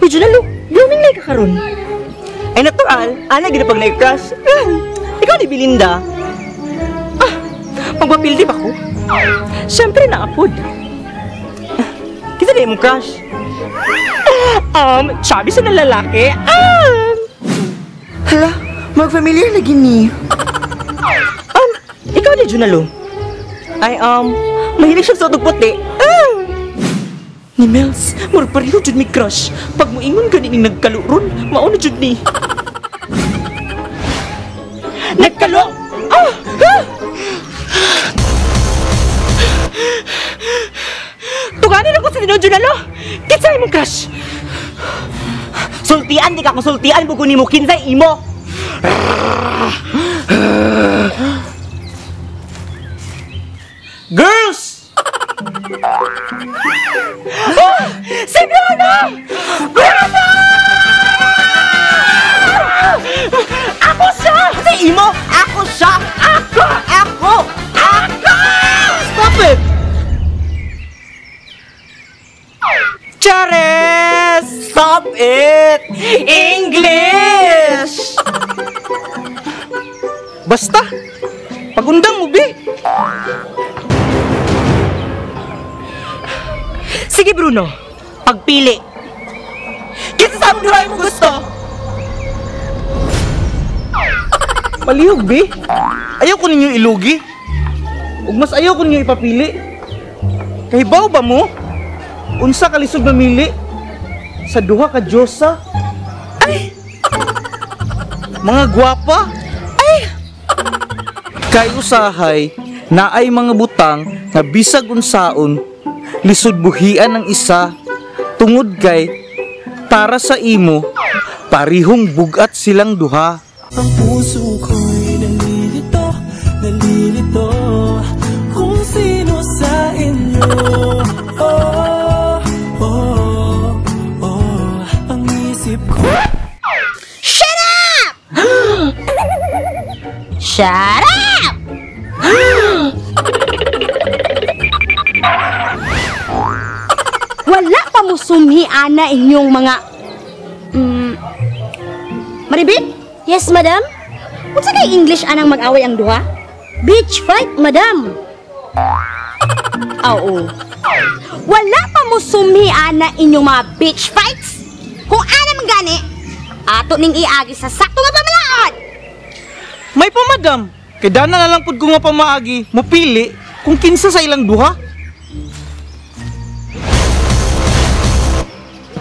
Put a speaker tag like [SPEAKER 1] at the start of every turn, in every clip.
[SPEAKER 1] Uy, Junalo, blooming like ka karon. Ay, natural, ana gid pag na-crush. Ikaw ni Belinda. Ah, magpapildi ba ko? Siyempre naapod. Kita na imong crush. Sabi sa lalaki. Ah!
[SPEAKER 2] Hala, mag-familiar lagi ni.
[SPEAKER 1] Ikaw ni Junalo. Ay, mahilig siya sa utog puti. Ah! Ni Mels, murag pareho jud mi crush. Pag moingon gani ning nagkaluron, mao na jud ni. Nagkalo! Ah! Ah! Tuganin ako sa tinuod, Junalo! Kinsa imong crush? Sultian di ka kung sultian bugo nimo kinsay imo.
[SPEAKER 2] Girls!
[SPEAKER 1] Oh! Si Bruno! Bruno! Ako siya!
[SPEAKER 2] Si imo! Ako siya!
[SPEAKER 1] Ako!
[SPEAKER 2] Ako!
[SPEAKER 1] Ako!
[SPEAKER 2] Stop it! Chares! Stop it!
[SPEAKER 1] English!
[SPEAKER 2] Basta! Pagundang mo, bi!
[SPEAKER 1] Sige, Bruno. Pagpili. Kinsa sa among duha imong gusto?
[SPEAKER 2] Palihog, bi. Ayaw ko ninyo ilugi. Ug mas ayaw ko ninyo ipapili. Kahibaw ba mo? Unsa kalisod mamili? Sa duha ka Diyosa?
[SPEAKER 1] Ay!
[SPEAKER 2] Mga gwapa?
[SPEAKER 1] Ay!
[SPEAKER 2] Kay usahay, naay mga butang nga bisag unsaon, lisod buhian ang isa, tungod kay, para sa imo, parihong bugat silang duha.
[SPEAKER 3] Ang puso ko'y nalilito, nalilito, kung sino sa inyo. Oh, oh, oh, ang isip ko.
[SPEAKER 4] Shut up! Shut up! Wala pa mo sumhi, ana, inyong mga... Maribit? Yes, madam? Unsa kay English anang mag-away ang duha? Beach fight, madam. Oo. Wala pa mo sumhi, ana, inyong mga beach fights? Kung ana man gani, ato ning iagi sa sakto nga pamalaod.
[SPEAKER 2] May pa, madam. Kay dana na lang pud ko nga pamaagi, mopili kung kinsa sa ilang duha.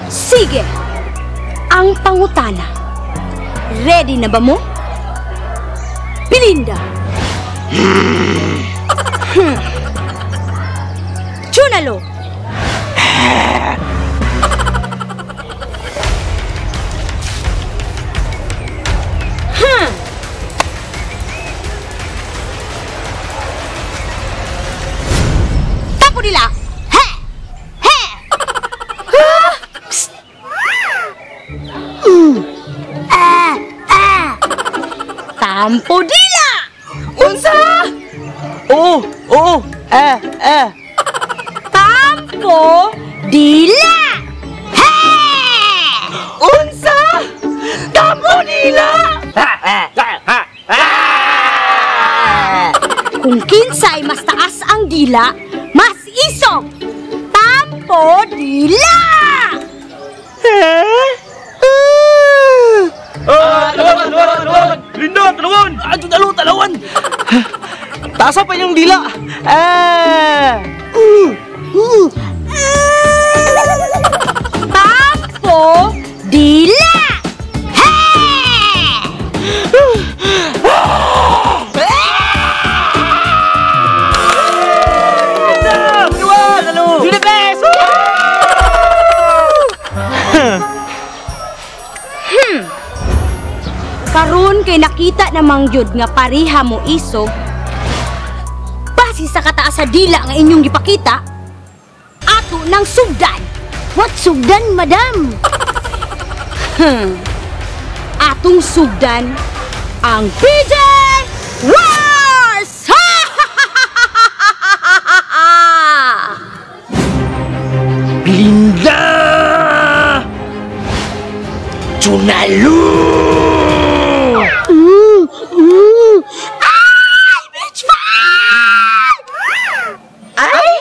[SPEAKER 4] Sige, ang pangutana. Ready na ba mo? Belinda. Junalo. Tapo nila. He! He! Psst. Ah! Ah! Tampo dila!
[SPEAKER 2] Unsa? Oo, oo, eh, eh.
[SPEAKER 4] Tampo dila! He!
[SPEAKER 1] Unsa? Tampo dila!
[SPEAKER 4] Kung kinsay mas taas ang dila, mas isog! Tampo dila!
[SPEAKER 1] Eh?
[SPEAKER 2] Ah, talawan, talawan, talawan! Linda, talawan! Ah, talawan, talawan! Taasa pa yung dila! Eh!
[SPEAKER 4] Tampo dila! He!
[SPEAKER 1] Do the best!
[SPEAKER 4] Karon kay nakita namang gyud nga pareha mo isog, base sa kataas sa dila nga inyong gipakita, ato nang sugdan. What sugdan, madam? Atong sugdan ang PJ Wars!
[SPEAKER 2] Belinda!
[SPEAKER 1] Junalo!
[SPEAKER 4] Ay, bitch!
[SPEAKER 1] Ay!